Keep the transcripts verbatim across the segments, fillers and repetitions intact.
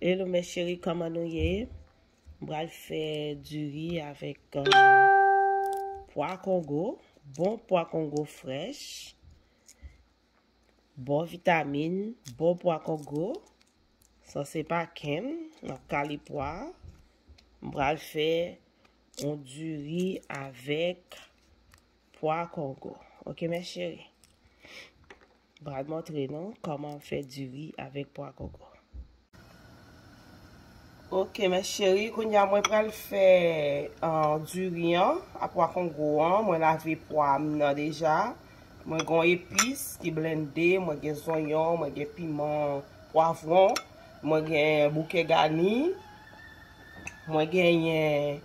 Hello mes chéris, kòman nou ye? M pral fè diri avèk pwa kongo, bon pwa kongo frèch, bon vitamin, bon pwa kongo. Sa se pa kenn, n ap kale pwa. M pral fè yon diri avèk pwa kongo. Ok mes chéris. M pral montre nou kòman fè diri avèk pwa kongo. Ok mes chéris, kounye a mwen pral fè uh, diri an a pwa kongo an. Mwen lave pwa m nan deja. Mwen gen epis ki blende, mwen gen zonyon, mwen gen piman, pwavwon, mwen gen bouke gani, mwen genyen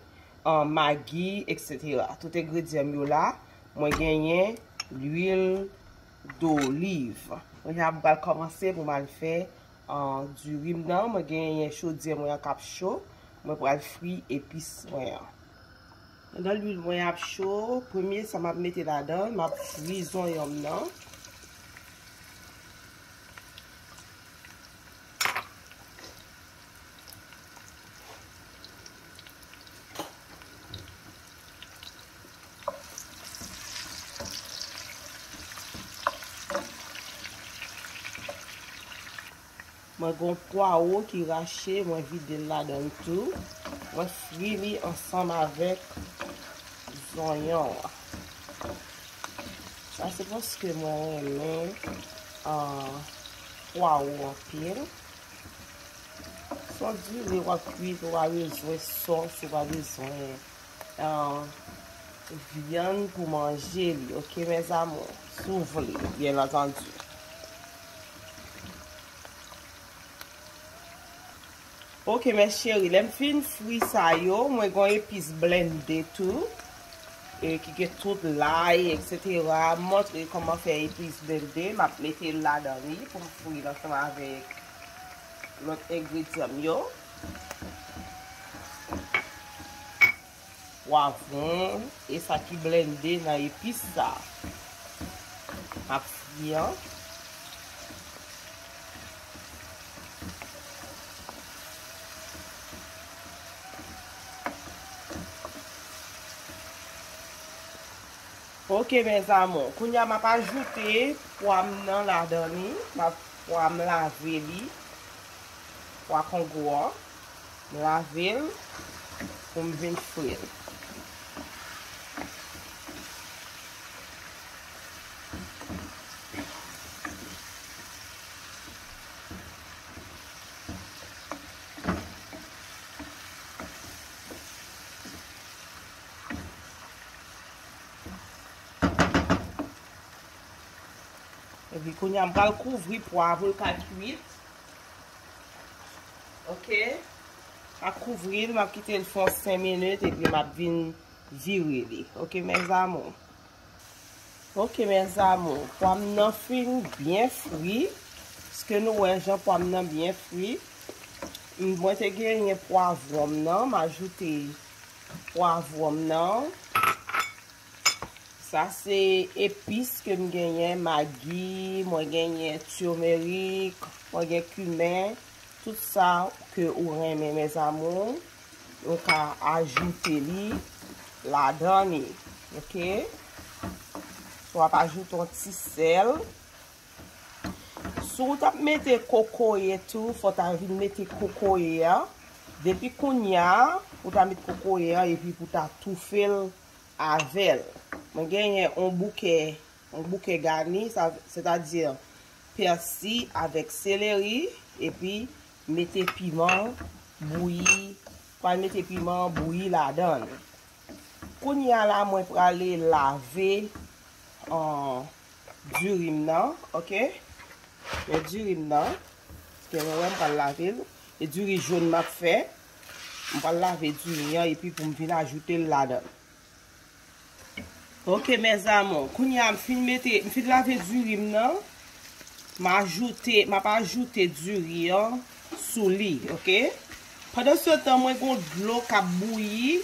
uh, magi, etsetera. Tout engredyan m yo la. Mwen genyen lwil doliv. Mwen ap pral kòmanse pou m al fè uh, diri m nan. Mwen genyen chodyè mwen an k ap cho. Mwen pral fri epis mwen an. Pandan lwil mwen ap cho, premye sa m ap mete ladan, m ap fri zonyon m nan. Mwen gen pwawo ki rache, mwen vide l ladan l tou. Mwen fri li ansanm avèk zonyon an. Sa se paske mwen renmen uh, pwawo anpil. Son diri w ap kwit, ou pa bezwen sòs, ou pa bezwen uh, vyann pou manje li, ok mes amours, si w vle, byen antandi. Ok mes chéris, lè m fin fri sa yo, mwen gen epis blende tou, e ki gen tout lay, etsetera. M montre kòman fè epis blende, m ap mete l ladan li pou m fri l ansanm avèk lòt engredyan m yo. Pwavwon, e sa ki blende nan epis sa. M ap fri an. Ok mes amours, kounye a m ap ajoute pwa m nan ladan li. M ap pwa m lave li. Pwa kongo an. M lave l pou m vin fri l. Epi kounye a m pral kouvri pwa a pou l ka kwit. Ok. M ap kouvri l, m ap kite l fè yon senk minit epi m ap vin vire li. Ok mes amours. Ok mes amours, pwa m nan fin byen fri. Èske nou wè jan pwa m nan byen fri? Mwen te genyen pwavwon m nan, m ajoute pwavwon m nan. Sa se epis ke m genyen, magi, mwen genyen turmeric, mwen gen kimen, tout sa ke ou renmen mes amours, ou ka ajoute li ladan li, ok? So w ap ajoute yon ti sèl. Si w t ap mete kokoye tou, fò w ta vin mete kokoye a. Depi kounye a, ou ta met kokoye a epi pou ta toufe l avè l. Mwen genyen yon bouke, yon bouke gani, sa, sètadi pèsi avèk seleri, epi mete piman bouyi, pral mete piman bouyi ladan l. Kounye a la, mwen prale lave, uh, diri m nan, ok? Men diri m nan, ke mwen wè m pral lave l. E diri jòn m ap fè. M pral lave diri an epi pou m vin ajoute l ladan. Ok mes amours, kounye a m fin mete, m fin lave diri m nan. M ajoute, m ap ajoute diri an sou li, ok? Pandan se tan, mwen gon dlo k ap bouyi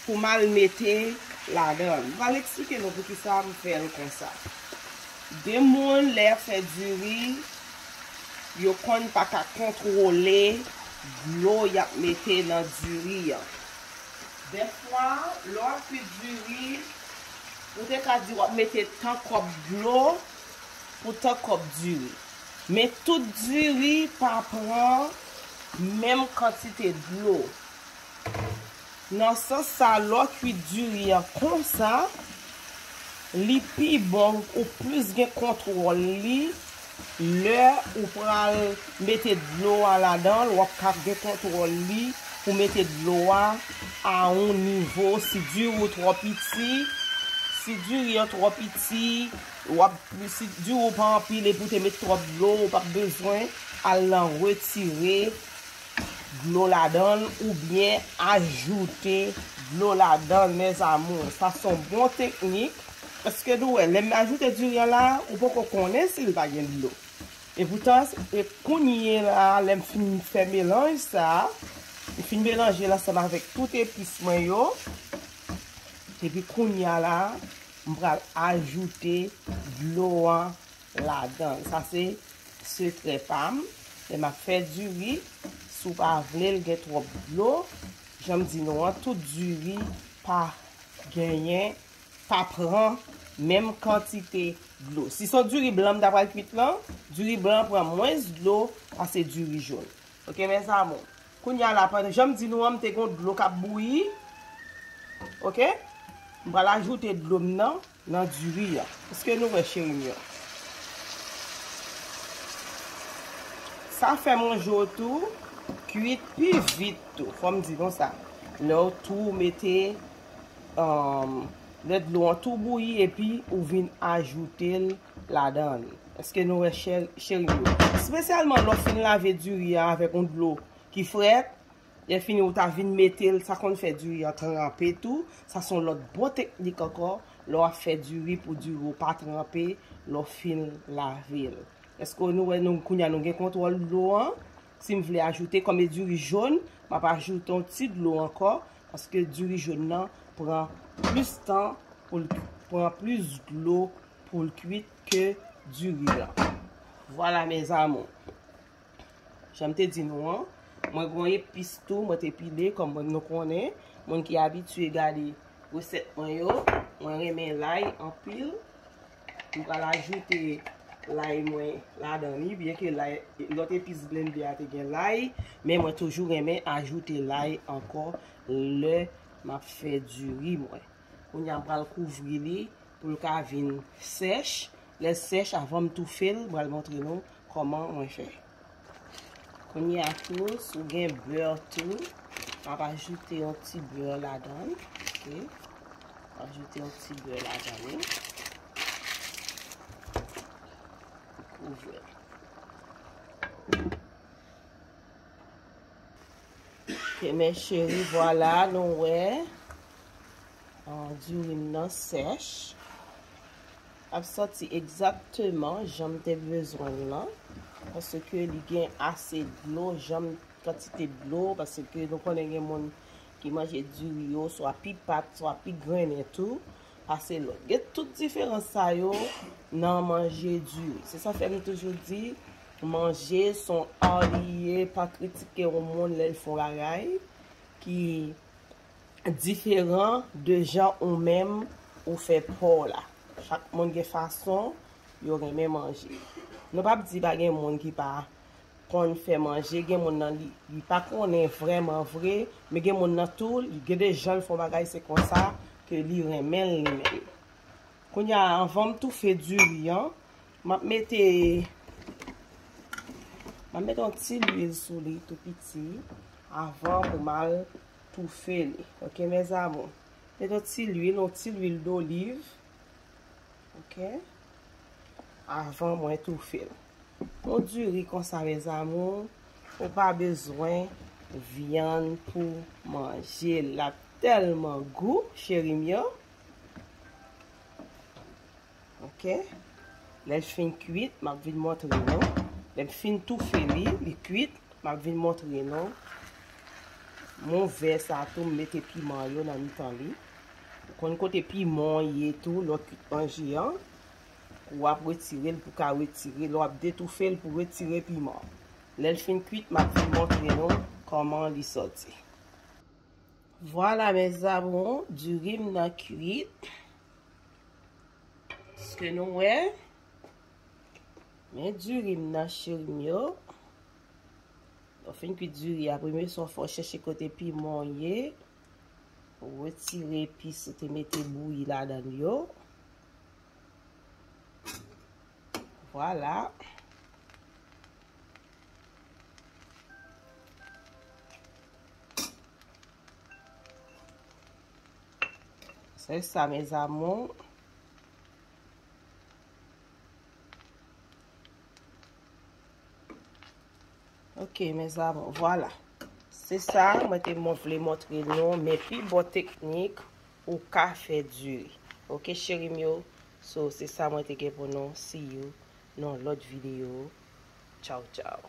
pou m al mete ladan. M pral eksplike nou poukisa m fè l konsa. Gen moun lè y ap fè diri, yo konn pa ka kontwole dlo y ap mete nan diri an. Dèfwa, lè w ap kwit diri, ou te ka di w ap mete tan kòb dlo pou tan kòb diri. Men tout diri pa pran menm kantite dlo. Nan sans sa, lè w kwit diri an konsa, li pi bon, ou plis gen kontwòl li lè ou pral mete dlo a ladan l, w ap ka gen kontwòl li pou mete dlo a a yon nivo. Si diri w twò piti, si diri an twò piti, w ap, si diri w pa anpil epi w te met twòp dlo, ou p ap bezwen al nan retire dlo ladan l oubyen ajoute dlo ladan l, mes amours. Sa se yon bon teknik. Èske nou wè, lè m ajoute diri an la, ou poko konnen si l pa gen dlo. E poutan, e kounye a, lè m fin fè melanj sa, m fin melanje l ansanm avèk tout epis mwen yo. Epi kounye a la, m pral ajoute dlo an ladan l. Sa se sekrè pa m. Lè m ap fè diri, si w pa vle l gen twòp dlo, jan m di nou an, tout diri pa genyen, pa pran menm kantite dlo. Si se yon diri blan m ta pral kwit lan, diri blan pran mwens dlo pase diri jòn. Oke, mes amours. Kounye a la, pandan jan m di nou an, m te gen dlo k ap bouyi. Oke? M pral ajoute dlo m nan nan diri an. Èske nou wè, cheri m yo? Sa fè manje w tou kwit pi vit tou. Fò m di nou sa. Lè w tou mete, um, lè dlo an tou bouyi epi ou vin ajoute l ladan l. Èske nou wè, chè-, cheri m yo? Espesyalman lè w fin lave diri a avèk yon dlo ki frèt, lè fini ou ta vin mete l, sa konn fè diri an tranpe tou. Sa se yon lòt bon teknik ankò, lè w ap fè diri pou diri w pa tranpe, lè w fin lave l. Èske nou wè, nou, kounye a nou gen kontwòl dlo an? Si m vle ajoute, kòm e diri jòn, m ap ajoute yon ti dlo ankò, paske diri jòn nan pran plis tan pou l, pran plis dlo pou l kwit ke diri blan. Vwala, mes amours. Jan m te di nou an, mwen gen yon epis tou, mwen te pile, kòm nou konnen, moun ki abitye gade resèt mwen yo, mwen renmen lay anpil. M pral ajoute lay mwen ladan li, byenke lay, lòt epis blende a te gen lay, men mwen toujou renmen ajoute lay ankò lè m ap fè diri mwen. Kounye a, m pral kouvri li pou l ka vin sèch. Lè l sèch, avan m toufe l, m pral montre nou kòman mwen fè. Kounye a tou, si w gen bè tou, m ap ajoute yon ti bè ladan l. Oke. M ap ajoute yon ti bè ladan li. Kouvri l. Oke, mes chéris, vwala, nou wè, ah, diri m nan sèch. Ap sòti egzakteman jan m te bezwen l lan, paske li gen ase dlo, jan m, kantite dlo, paske nou konnen gen moun ki manje diri yo, swa pi pat, swa pi grennen tou, pase lòt. Gen tout diferans sa yo nan manje diri. Se sa fè m toujou di, manje se yon ar li ye, pa kritike yon moun lè l fè yon bagay ki diferan de jan ou menm ou fè pa w la. Chak moun gen fason yo renmen manje. Nou p ap di pa gen moun ki pa konn fè manje, gen moun nan li, li pa konnen vrèman vre, men gen moun nan tou, li gen de jan l fè yon bagay, se konsa ke li renmen l li menm. Kounye a, anvan m toufe diri an, m ap mete, m ap mete yon ti lwil sou li tou piti, avan pou m al toufe li. Oke, mes amours? Mete yon ti lwil, yon ti lwil doliv. Oke? Avan mwen toufe l. Yon diri konsa, mes amours, ou pa bezwen vyann pou manje l. L ap tèlman gou, cheri m yo. Oke? Lè l fin kwit, m ap vin montre nou. Lè m fin toufe li, li kwit, m ap vin montre nou. M ouvè sa tou, m mete piman yo nan mitan li. Ou konn kote piman an ye tou, lè w kwit manje an. W ap retire l pou ka retire, lè w ap detoufe l pou retire piman. Lè l fin kwit, m ap vin montre nou kòman li sòti. Vwala, mes amours, diri m nan kwit. Èske nou wè? Men diri m nan, cheri m yo. Lè w fin kwit diri a, premye sa w fè, w chèche kote piman w ye. Ou retire epis ou te mete bouyi ladan l yo. Vwala. Se sa, mes amours. Ok, mes amours, vwala. Se sa, mwen te mon-, vle montre nou, men pi bon teknik ou ka fè diri. Ok, cheri m yo? So, se sa mwen te gen pou nou. See you nan lòt videyo. Tchaw, tchaw.